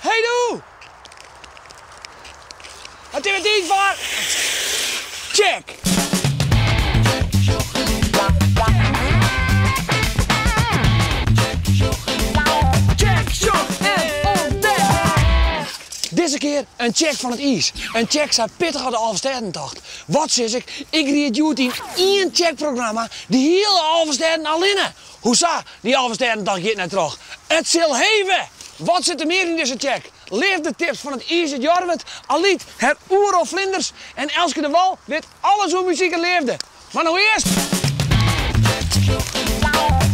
Hey doe! It is wer tiid foar Check! Check, sjoch en ûntdek! Dizze kear in check fan it iis. In check sa pittich as de Alvestêdentocht. Wat sis ik, ik ried hjoed yn ien checkprogramma de hiele Alvestêden allinne! Hoesa, dy Alvestêdentocht giet net troch? It sil heve! Wat sit der mear yn dizze check? Leafdetips fan it iis út Jorwert, Alyt har oeral flinders en Elske DeWall wit alles oer muzyk en leafde. Mar no earst.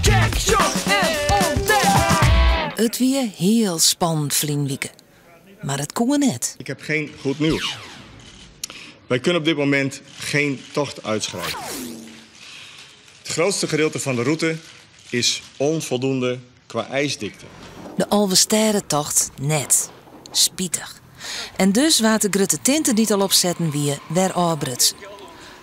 Check, sjoch en ûntdek! It wie hiel spannend ferline wike, mar it koe net. Ik heb geen goed nieuws. Wij kunnen op dit moment geen tocht uitschrijven. Het grootste gedeelte van de route is onvoldoende qua ijsdikte. De Alvestêdetocht net. Spitich. En dus waard de grutte tinte dy't al opsetten wie wer ôfbrutsen.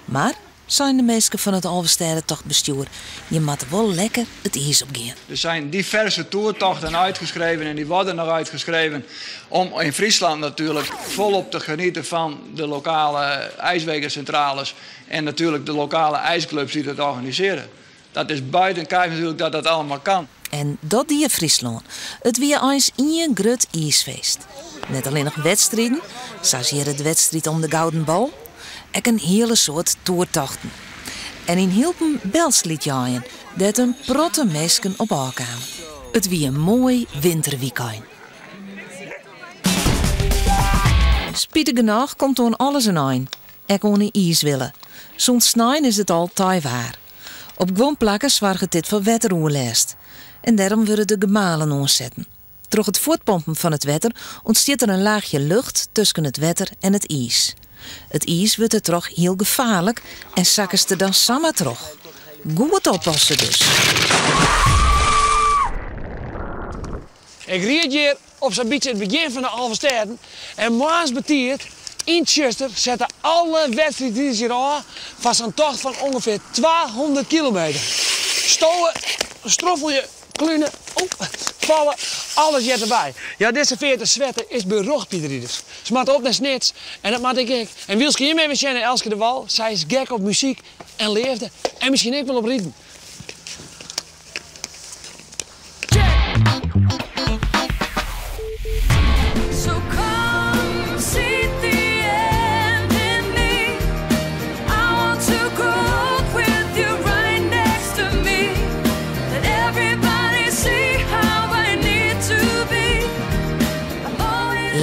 Mar, seinen de minsken fan it Alvestêdetochtbestjoer, je moatte wol lekker it iis op gean. Er zijn diverse toertochten uitgeschreven en die worden nog uitgeschreven om in Friesland natuurlijk volop te genieten van de lokale ijswegencentrales en natuurlijk de lokale ijsclubs die dat organiseren. Dat is buiten kijf natuurlijk dat dat allemaal kan. En dat die Fryslân. It wie eins ien grut iisfeest. Net allinnich wedstriden, sa as hjir de wedstriid om de Gouden Bal, ek in hiele soad toertochten. En yn Hylpen belslydjeien, dêr't in protte minsken op ôfkamen. It wie in moai winterwykein. Spitich genôch komt oan alles in ein, ek oan 'e iiswille. Sûnt snein is it al teiwaar. Op guon plakken soarget dit foar wetteroerlêst en dêrom wurde de gemalen oansetten. Troch it fuortpompen fan it wetter ûntstiet der in laachje lucht tusken it wetter en it iis. It iis wurdt dêrtroch hiel gefaarlik en sakkest der dan samar troch. Goed oppasse dus. Ik ried hjir op sa'n bytsje it begjin fan de Alvestêden en moarns betiid yn 't tsjuster sette alle wedstriidriders hjir ôf foar sa'n tocht fan ûngefear 200 kilometer. Stowe, stroffelje, klune, falle, alles heart derby. Ja, dizze feart de Swette is berocht by de riders. Se moatte op nei Snits en dat moat ik ek. En wylst jim even sjen nei Elske DeWall, sy is gek op muzyk en leafde en miskien ek wol op riden.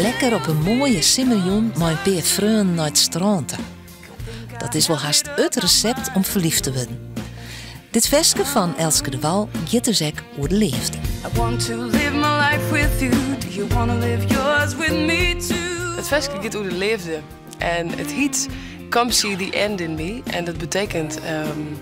Lekker op in moaie simmerjûn mei in pear freonen nei it strân ta. Dat is wol hast it resept om ferliefd te wurden. Dit ferske fan Elske DeWall giet dus ek oer de leafde. I want to live my life with you. Do you wanna live yours with me too? It ferske giet oer de leafde en it hyt Come see the end in me en dat betekent um,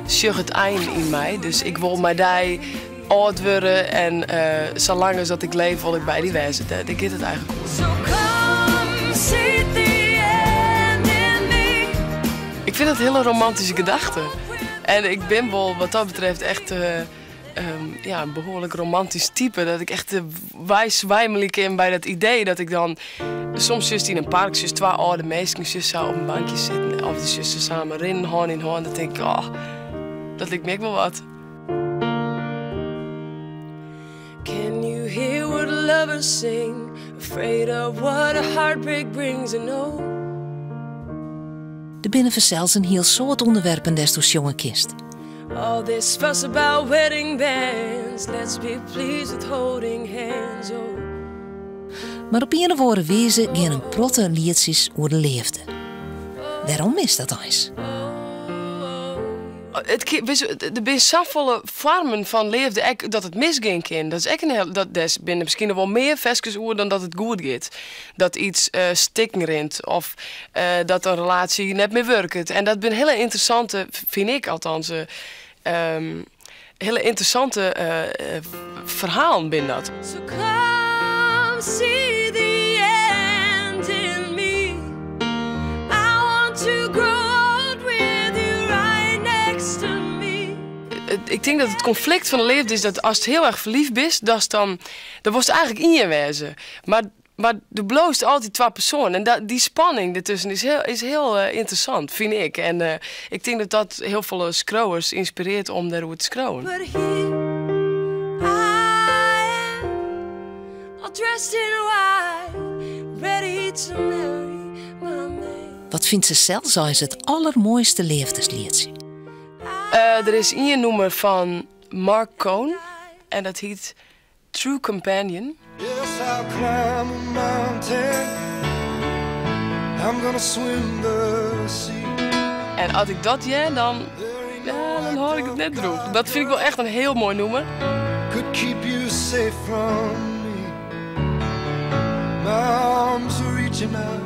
sjoch it ein yn my. Dus ik wol mei dy âld wurde en uh, sa lang as dat ik leef wol ik by dy wêze. Dêr giet it eigentlik oer. So come see the end in me. Ik fyn it hiele romantyske gedachte. En ik bin wol wat dat betreft echt uh, um, ja, in behoarlik romantysk type. Dat ik echt uh, weiswijmelje kin by dat idee dat ik dan soms sjochst yn in park sjochst twa âlde minsken sjochst sa op in bankje sitten of dy sjochst se samen rinnen hân yn hân. Dan tink ik, oh, dat liket my ek wol wat. Can you hear what lovers sing? Afraid of what a heartbreak brings and oh. Der binne fansels in hiel soad ûnderwerpen dêr'tsto sjonge kinst. All this fuss about wedding bands, let's be pleased with holding hands, oh. Mar op ien of oare wize gean in protte lietsjes oer de leafde. Wêrom is dat eins? It kin, der binne safolle foarmen fan leafde ek dat it misgean kin. Dat is ek in hiel, dat, dêr binne miskien noch wol mear ferskes oer dan dat it goed giet. Dat iets uh, stikken rint of uh, dat in relaasje net mear wurket. En dat binne hiele ynteressante, fyn ik althans, uh, um, hiele ynteressante uh, ferhalen binne dat. So come see the end in me. I want to grow old with you right next to me. Ik tink dat it konflikt fan de leafde is dat ast hiel erch ferliefd bist, datst dan, dan wolst eigenlik ien wêze. Mar, mar do bliuwst altyd twa persoanen. En dat, dy spanning dertusken is hiel, is hiel ynteressant, fyn ik. En ik tink dat dat hiel folle skriuwers ynspirearret om dêroer te skriuwen. But here I am, all dressed in white, ready to marry my man. Wat fynt se sels eins it allermoaiste leafdeslietsje? Der is ien nûmer fan Marc Cohn en dat hyt True Companion. Yes, I'll climb a mountain. I'm gonna swim the sea. En as ik dat hear, dan, ja, dan hâld ik it net drûch. Dat fyn ik wol echt in hiel moai nûmer. Could keep you safe from me. My arms are reaching out.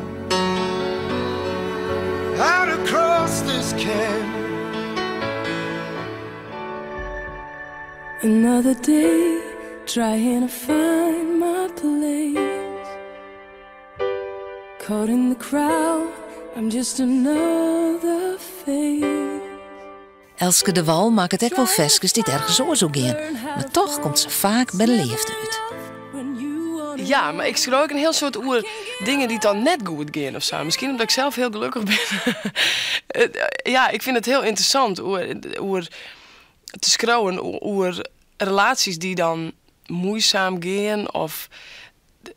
Out across this canyon. Another day trying to find my place. Caught in the crowd, I'm just another face. Elske DeWall makket ek wol ferskes dy't ergens oars oer gean, mar toch komt se faak by de leafde út. Ja, mar ik skriuw ek in hiel soad oer dingen dy't dan net goed gean of sa. Miskien omdat ik sels hiel gelokkich bin. Ja, ik fyn it hiel ynteressant oer te skriuwen oer relaasjes dy't dan muoisaam gean of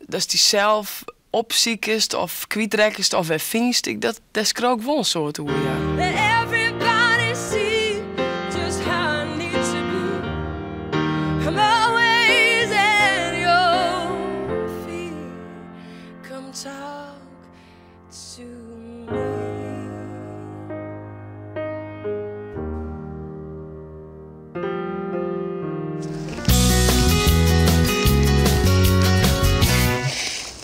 datst dysels opsikest of kwytrekkest of wer fynst. Ik, dat, dêr skriuw ik wol in soad oer, ja. Let everybody see just how I need to be. I'm always at your feet. Come talk to me.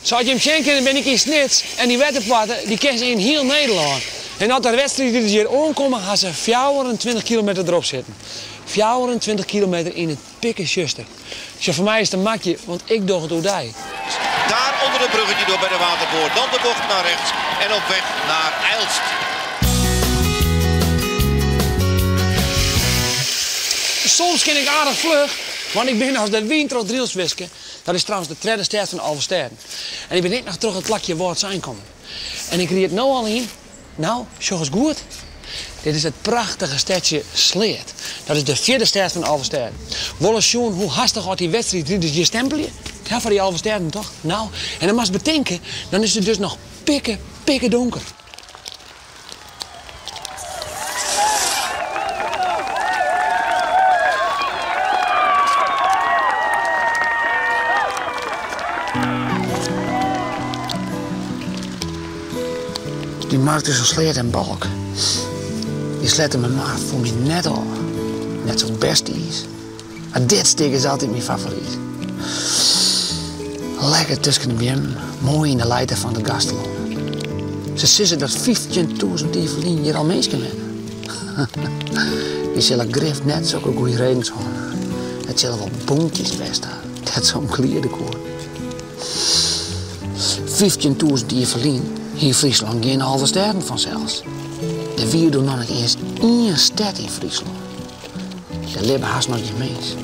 Sa't jim sjen kinne bin ik yn Snits en dy wetterpoarte dy ken se yn hiel Nederlân. En as der wedstriidriders hjir oankomme ha se 24 kilometer derop sitten. 24 kilometer yn it pikkesjuster. Sjoch, foar my is it in makje, want ik doch it oerdei. Daar onder het bruggetje door bij de Waterpoort. Dan de bocht naar rechts en op weg naar IJlst. Soms kin ik aardich fluch, want ik bin as de wyn troch Drylts wiske. Dat is trouwens de tredde stêd fan de 11 stêden. En ik bin ek noch troch it plakje Wâldsein kommen. En ik ried no al yn. No, sjoch ris goed. Dit is it prachtige stedsje Sleat. Dat is de fjirde stêd fan de 11 stêden. Wolris sjoen hoe hastich oft dy wedstriidriders hjir stempelje? Ja, foar dy 11 stêden toch? No, en dan moatst betinke, dan is it dus noch pikke, pikke donker. Dy markt tusken Sleat en Balk. Dy Sleattemermar foel my net ôf. Net sa'n bêst iis. Mar dit stik is altyd myn favoryt. Lekker tusken de beammen, moai yn de lijte fan it Gastelân. Se sizze dat 15.000 jier ferlyn hjir al minsken wennen. Dy sille grif net sokke goede redens hân ha. It sille wol bûntjes west ha, dêr't se om kliede koene. 15.000 jier ferlyn hie Fryslân gjin 11 stêden fansels. Der wie doe noch net iens ien stêd yn Fryslân. Der libbe hast noch gjin mins.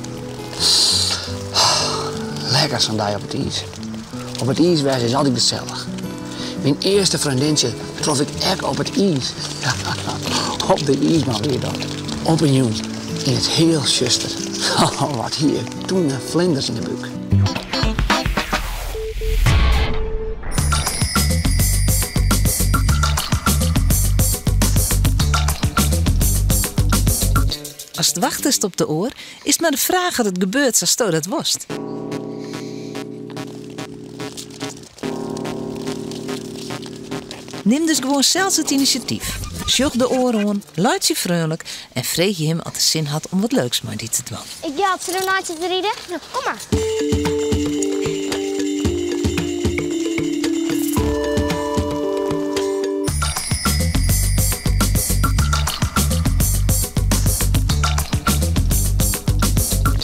Lekker sa'n dei op it iis. Op it iis wêze is altyd gesellich. Myn earste freondintsje trof ik ek op it iis. Op de iisbaan wie dat. Op in jûn, yn it hiel tsjuster. Wat hie ik toen flinders yn 'e búk. Ast wachtest op de oar, is it mar de fraach oft it gebeurt sa'tsto dat wolst. Nim dus gewoan sels it inisjatyf. Sjoch de oar oan, laitsje freonlik en freegje him oft er sin hat om wat leuks mei dy te dwaan. Ik Gjalt, sille we in eintsje te riden? No, kom mar.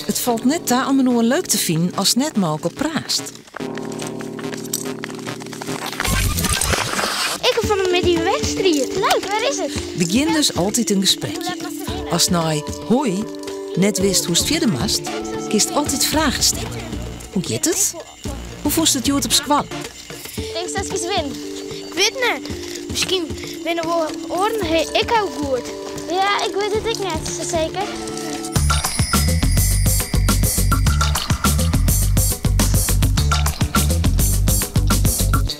It falt net ta om inoar leuk te finen ast net mei elkoar praatst. Ik haw fan 'e middei in wedstriid. Leuk, wêr is it? Begjin dus altyd in gesprekje. Ast nei hoi. Net witst hoe'tst fierder moatst? Kinst altyd fragen stelle. Hoe giet it? Hoe fûnst it hjoed op skoalle? Tinkst dat ik ris win? Ik wit net. Miskien binne wol oaren ek hiel goed. Ja, ik wit it ek net sa seker.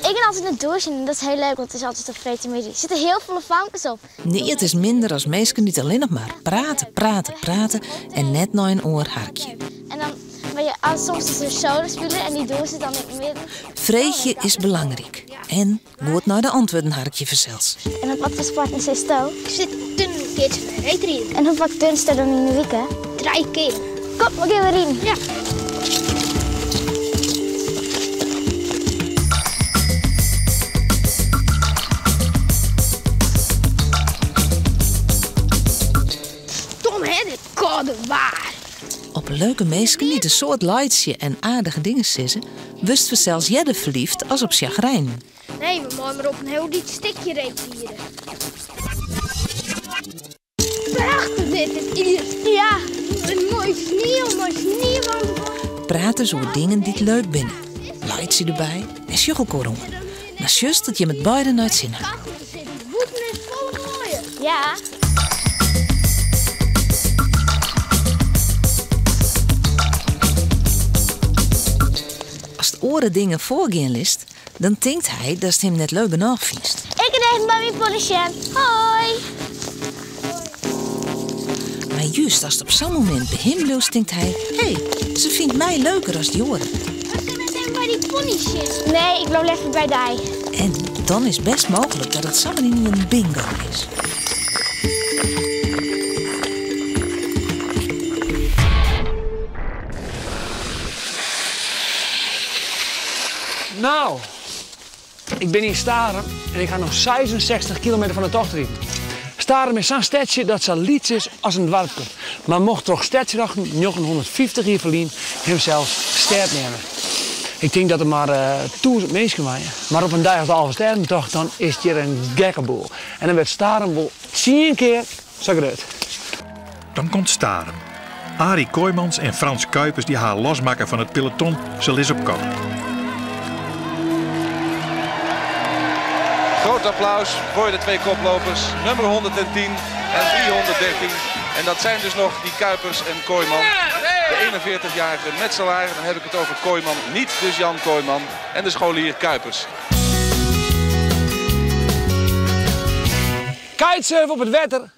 Ik bin altyd nei dûnsjen en dat is hiel leuk, want it is altyd op freedtemiddei. Der sitte hiel folle famkes op. Neat is minder as minsken dy't allinnich mar prate, prate, prate en net nei in oar harkje. En dan, mar ja, soms is der solo spile en dy dûnset dan yn it midden. Freegje is belangryk en goed nei de antwurden harkje fansels. En op watfoar sporten sitsto? Ik sit turn keatsen en reedriden. En hoe faak turnsto dan yn de wike? Trije kear. Kom, we gean wer riden. Ja. Stom hè, dit kâlde waar. Op leuke minsken dy't in soad laitsje en aardige dingen sizze, wurdst fansels earder ferlyfd as op sjagrinen. Nee, we meie mar op in hiel lyts stikje reedride. Prachtich dit, dit iis. Ja, in moai snie, moai sniewand. Praat ris oer dingen dy't leuk binne. Laitsje derby en sjoch elkoar oan. Dan sjochst dat jim it beide nei it sin ha. Bûten is folle moaier. Ja. Ast oare dingen foargean litst, dan tinkt hy datst him net leuk genôch fynst. Ik gean even by myn pony sjen. Hoi! Mar just ast op sa'n momint by him bliuwst, tinkt hy, Hé, se fynt my leuker as dy oaren. Wolst net even by dy pony sjen? Nee, ik bliuw leaver by dy. En dan is best mooglik dat it samar ynienen bingo is. No, ik bin yn Starum en ik ha noch 66 kilometer fan de tocht riden. Starum is sa'n stedsje dat sa lyts is as in doarpke, mar mocht troch stedsrjochten 950 jier ferlyn himsels stêd neame. Ik tink dat der mar 1000 minsken wenje, mar op in dei as de Alvestêdentocht dan is it hjir in gekke boel. En dan wurdt Starum wol tsien kear sa grut. Dan komt Starum. Arie Kooijmans en Frans Kuipers dy ha har losmakke fan it peloton, se lizze op kop. Groot applaus voor de twee koplopers, nummer 110 en 313. En dat zijn dus nog die Kuipers en Kooijman. De 41-jarige metselaar, dan heb ik het over Kooijman, niet dus Jan Kooijman. En de scholier Kuipers. Kitesurfen op it wetter,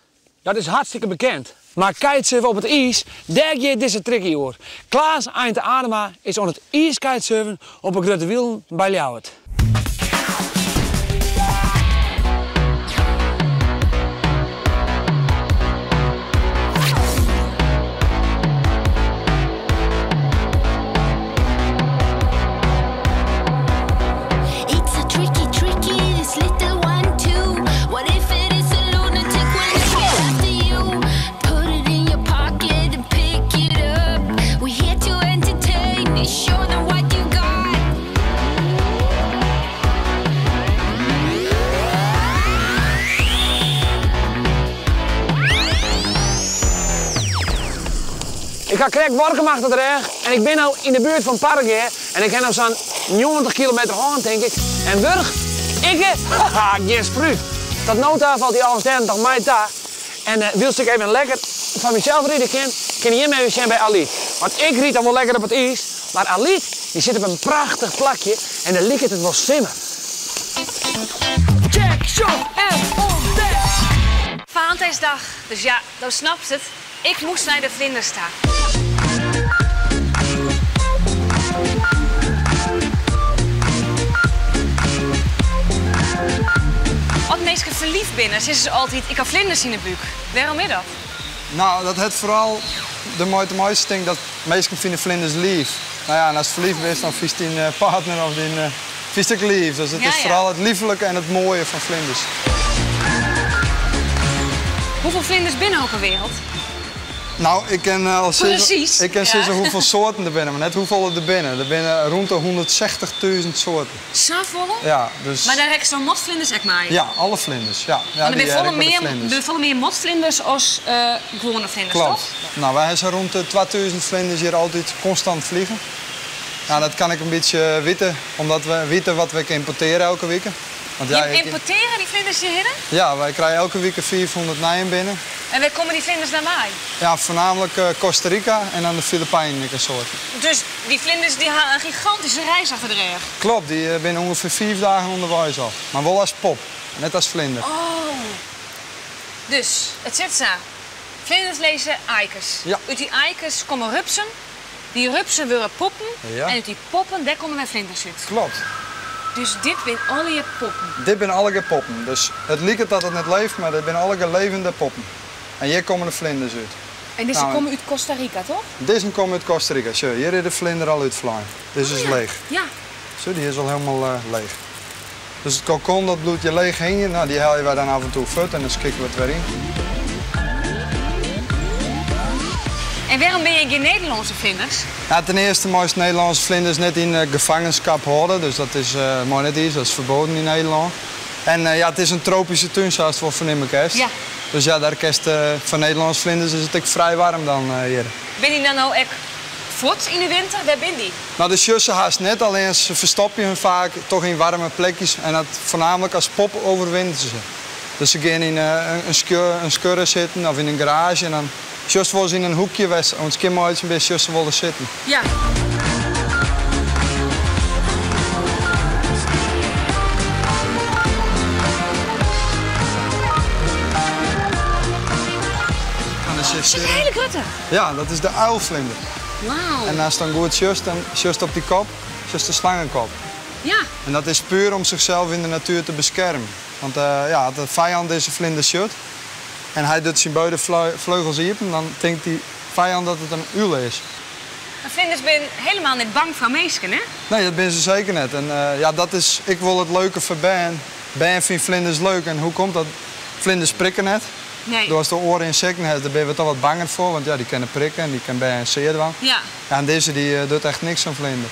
dat is hartstikke bekend. Mar kitesurfen op it iis, dêr giet dizze tricky oer. Klaas Einte Adema is oan it iiskitesurfen op 'e Grutte Wielen by Ljouwert. Ik ha krekt Workum achter de rêch en ik bin no yn de buert fan Parregea en ik ha no sa'n 90 kilometer hân tink ik. En wurch? Ikke? Haha, gjin sprút. Tot no ta falt dy Alvestêdentocht my ta. En wylst ik even lekker foar mysels ride kin, kinne jim even sjen by Alyt. Want ik ryd dan wol lekker op it iis, mar Alyt dy sit op in prachtich plakje en dêr liket it wol simmer. Check, sjoch en ûntdek! Valentijnsdag, dus ja, do snapst it. Ik moast nei de vlinders ta. As minsken ferliefd binne, sizze se altyd, ik ha vlinders yn 'e búk. Wêrom is dat? No, dat hat foaral dermei te meitsjen tink dat minsken fine vlinders leaf. No ja, en ast ferliefd bist, dan fynst dyn partner of dyn fynst ek leaf. Dus it is foaral it lieflike en it moaie fan vlinders. Hoefolle vlinders binne op 'e wereld? Nou, ik kin al sizze, Presys, ik kin ja. sizze hoefolle soarten der binne, mar net hoefolle der binne. Der binne rûn de 160.000 soarten. Safolle? Ja, dus... Mar dan rekkenst dan motvlinders ek mei? Ja, alle vlinders. Ja, ja, Want der die binne folle hear ik by de mear, vlinders. binne folle mear motvlinders as gewoane vlinders, Klopt. toch? Nou, wy ha sa rûn de 2000 vlinders hjir altyd konstant fliegen. Nou, dat kan ik in bytsje witte, omdat we witte wat we ymportearje elke wike. Want ja, Jim ik- ymportearje dy vlinders hjirhinne? Ja, wy krije elke wike 500 nijen binnen. En wêr komme dy vlinders dan wei? Ja, voornamelijk Costa Rica en dan de Filipijnen ek in soad. Dus dy vlinders dy ha in gigantyske reis achter de rêch? Klopt, dy binne ûngefear 5 dagen ûnderweis al. Mar wol as pop, net as vlinder. Oh. Dus, it sit sa. Vlinders lizze aaikes. Ja. Ut dy aaikes komme rupsen. Dy rupsen wurde poppen. Ja. En út dy poppen, dêr komme wer vlinders út. Klopt. Dus dit binne allegear poppen. Dit binne allegear poppen. Dus it liket dat it net leeft, mar dit binne allegear levende poppen. En hjir komme de vlinders út. En dizze Nou, komme út Costa Rica, toch? Dizze komme út Costa Rica. Sjoch, hjir is de vlinder al útflein. Dizze is leech. Ja. Sjoch, dy is al hielendal leech. Dus it kokon dat bliuwt hjir leech hingjen. Nou, dy helje wy dan af en toe fuort en dan skikke we it wer yn. En wêrom binne hjir gjin Nederlânske vlinders? Nou, ten earste meist Nederlânske vlinders net yn gefangenskap hâlde, dus dat is mei net iens, dat is ferbean yn Nederlân. En ja, it is in tropyske tún, sa ast wol fernimme kinst. Ja. Dus ja, dêr kinst, foar Nederlânske vlinders is it ek frij waarm dan hjir. Binne dy dan no ek fuort yn de winter? Wêr binne dy? Nou, de sjochst se hast net, allinnich se ferstopje hun faak toch yn waarme plekjes en dat foarnaamlik as pop oerwinterje se. Dus se gean yn in skuorre sitten of yn in garaazje en dan sjochst wolris yn in hoekje wêr'tst oan it skjinmeitsjen bist, sjochst se wolris sitten. Ja. En dan zit Is in hiele grutte. Ja, dat is de uilvlinder. Wauw. En ast dan goed sjochst, dan sjochst op dy kop, sjochst de slangenkop. Ja. En dat is puer om sichsels yn de natuer te beskermjen. Want ja, as de fijân dizze vlinder sjocht en hy docht syn beide fleugels iepen, dan tinkt dy fijân dat it in ul is. Mar vlinders binne hielendal net bang foar minsken, hè? Nee, dat binne se seker net. En ja, dat is ek wol it leuke foar bern. Bern fine vlinders leuk. En hoe komt dat? Vlinders prikke net. Nee. Dus ast de oare ynsekten hast, dêr binne we toch wat banger foar, want ja, dy kinne prikke en dy kinne bern sear dwaan. Ja. Ja, en dizze dy docht echt niks oan vlinder.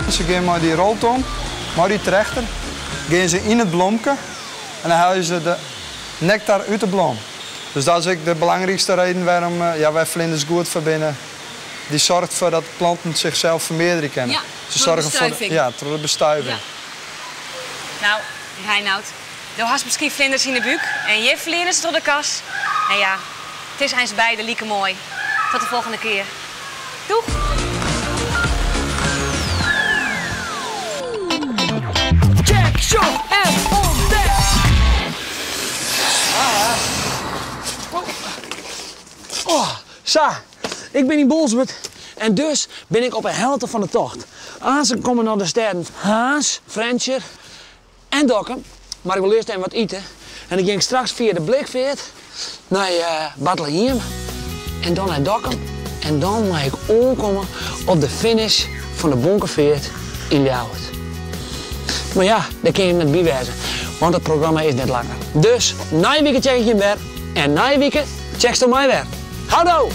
Se gean mei dy roltong, mei dy trechter, gean se yn it blomke en dan helje se de nektar út de blom. Dus dat is ek de belangrykste reden wêrom ja, wy vlinders goed foar binne. Dy soarget foar dat planten sichsels fermearderje kinne. Ja, Se troch de soargje foar de, bestuiving. ja, troch de bestuiving. Ja. Nou, Reinoud, do hast miskien vlinders yn de búk en hjir fleane se troch de kas. En ja, it is eins beide like moai. Tot de folgjende kear. Doeg! Check, sjoch en ûntdek! Oh, sa, ik bin yn Bolsward en dus bin ik op 'e helte fan de tocht. Aansen komme noch de stêden Harns, Frjentsjer en Dokkum. Mar ik wol earst even wat ite. En dan gean ik straks fia de Blikfeart nei Bartlehiem en dan nei Dokkum. En dan mei ik oankomme op de finish fan de Bonkefeart yn Ljouwert. Mar ja, dêr kin ik net by wêze, want it programma is net langer. Dus nije wike check ik jim wer en nije wike checksto my wer. Houdoe!